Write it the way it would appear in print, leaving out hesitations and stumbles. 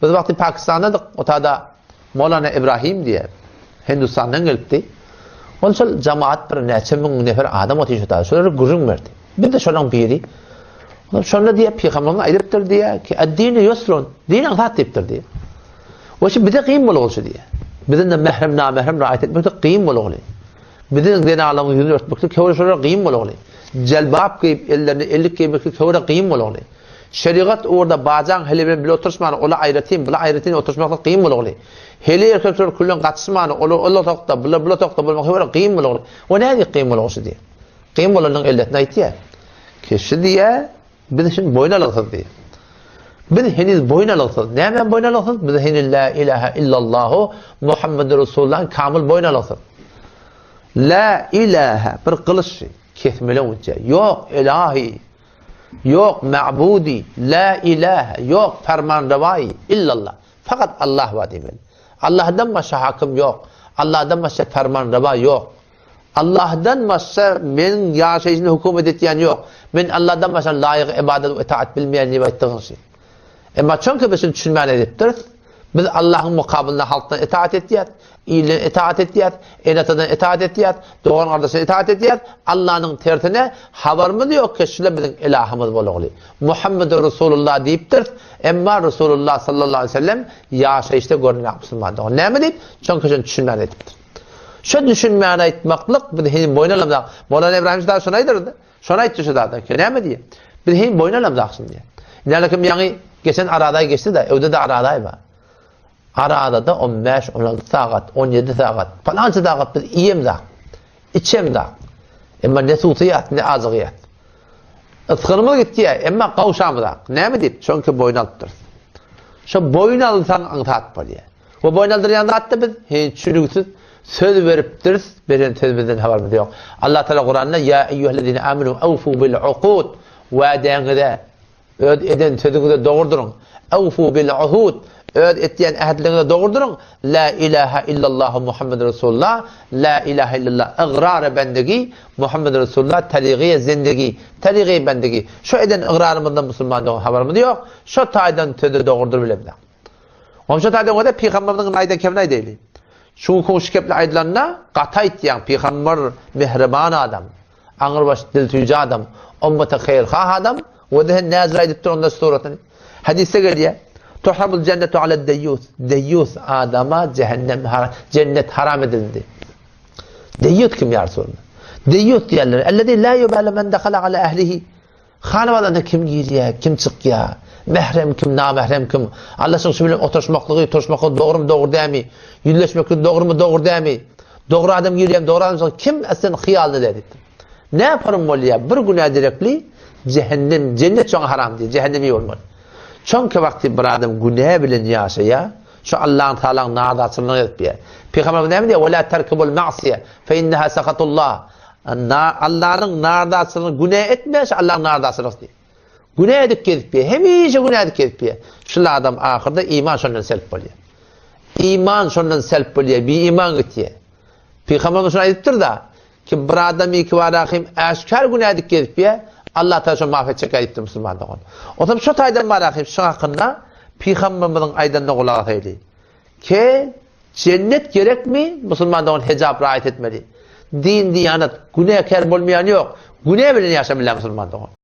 Biz wagty Pakistandadyk, otada Molana Ibrahim diýe Hindistandan gelipdi. Ol şol jemaat bir näçe müň nefer adam otyr şo taýda. Şolara gürrüň berdi. Biz-de şolaryň biri. Ol şonda diýe pygamberimiz aýdypdyr diýe ki, "Ad-dinu ýusrun." Din aňsat diýipdir diýe. O şu bize kyn bolguly diýe. Biziň de mährem namährem raýat etmekde kyn bolguly. Biziň zenanlaryň ýüzüni örtmekde käbir şolara kyn bolguly. Jelbap geýip, ellerine ellik geýmekde käbir kyn bolguly. Şerigat ugurda bajaň hili bilen bile oturyşmany, ola aýratyn, bula aýratyn oturyşmaklyk kyn bolguly. Hili erkekler küllen gatyşmany, olar ol otagda, bular bul otagda bolmak höwre kyn bolguly. O nädip kyn bolguly şu diýe. Kyn bolanyň elletini aýtýar. Ki şu diýe, biz üçin boýun algysyz diýe. Biz heniz boýun algysyz. Näme boýun algysyz? Biz heniz la ilaha illallahu Muhammedur Resulullah kamil boýun algysyz. La ilaha bir gylyç kesmeli unça. Ýok ilahi Ýok ma'budi, la ilahe, ýok fermanrewaýy, illallah. Fakat Allah bar diýmeli. Allahdan başga hakim ýok. Allahdan başga fermanrewa ýok. Allahdan başga meniň ýaşaýşymda hökümet etýän ýok. Men Allahdan başga laýyk ybadat we itaat bilmeýän diýip aýtdygyň şi. Emma çünki biz şuny düşünmän edipdiris. Biz Allahyň mukabylynda halkdan itaat etýäs, ilden itaat etýäs, ene-atadan itaat etýäs, dogan-gardaşdan itaat etýäs, Allanyň tersine habarymyz ýok ki, şular biziň ilahymyz bolagly. Muhammedur Resulullah diýipdiris, emma Resulullah sallallahu aleýhi we sellem ýaşaýyşda görünýän musulman dogan. Näme diýip? Çünki şuny düşünmän edipdir. Şu düşünmän aýtmaklyk biz heniz boýun alamzok. Mowlana Ibrahim Şa şuny aýdyrdy. Şony aýtdy şu zada. Näme diýýär? Biz hem boýun alamzak şuny diýýär. Nälekim ýaňy geçen Arazaý geçdi-de, öwde-de Arazaý bar. Arazada 15, 16 sagat, 17 sagat, palança sagat biz iýemzak, içemzak. Emma ne suwsaýas, ne ajygýas. Ysgynymyz gitýär, emma gawşamyzak. Näme diýip? Çünki boýun alypdyrys. Şo boýun alsaň aňsat bolýar. We boýun aldyrýan zatda biz hiç çüriksiz söz beripdiris, beren sözümizden habarymyz ýok. Allah Teala Kuranda ýa eýýuhellezine amenu awfu bil uqud wa'däňize öz eden sözüňize dogry duruň. Awfu bil uhud öz etýän ähtleriňize dogry duruň. La ilaha illallah Muhammed Resulullah la ilaha illallah ygrar bendegi Muhammed Resulullah tarygy zendegi tarygy bendegi. Şu eden ygrarymyzdan musulman dogan habarymyz ýok. Şu taýdan söze dogry durup bilemzok. Onça taýdan görä pygamberimiziň aýdan kemini aýdaýly. Şu günki şu gepler aýdylanda gaty aýtýaň, pygamber mähriban adam, aňrybaş dil süýji adam, ummata haýyrhah adam, we sen näzir aýdypdyr onda suratyny. Hadysda gelýär. Tuhramul jennetu alad deýýus. Deýýus adama cehennem haram, cennet haram edildi. Deýýus kim ýa Resulallah? Deýýus diýerler. Ellezî la yubâle men dakhala ala ehlihi. Hanabadanda kim girýär, kim çykýar, mährem kim, namährem kim, Allaşyň şu bilen oturyşmaklygy, turuşmaklygy dogrumy, dogry dälmi, ýüzleşmeklik dogrumy, dogry dälmi, dogry adam girýärmi, dogry adam çykýarmy, kim aslen hyýalynda däl diýipdir. Näparum bolýar, bir günä derekli jähennem, jennet şoňa haram diýýär, jähenneme bolmaly. Çünki wagty bir adam günä bilen ýaşaýar, şu Allahyň Tagalaň nazaçylygyny edip ýör. Pygamberimiz näme diýýär? Wela terkibul ma'siýe, fe inneha sahatullah. Allanyň nardaçylygyny günä etme, şu Allaň nardaçylygy diýip. Günä edip gezip ýör. Hemişe günä edip gezip ýör. Şul adam ahyrda iman şondan selp bolýar. Iman şondan selp bolýar, bi iman gitýär. Pygamberimiz şunu aýdypdyr-da, ki bir adam iki barahim äşgär günä edip gezip ýör, Allah Taala şony maf etjek aýdypdyr musulman dogan. Otam şu taýdan barahim şu hakynda Pygamberimiziň aýdanyna gulak asaýly. Ke Jennet gerekmi? Musulman dogan hejap raýat etmeli. Din diýanet, günäkär bolmaýan ýok. Günä bilen ýaşa bilýän musulman dogan.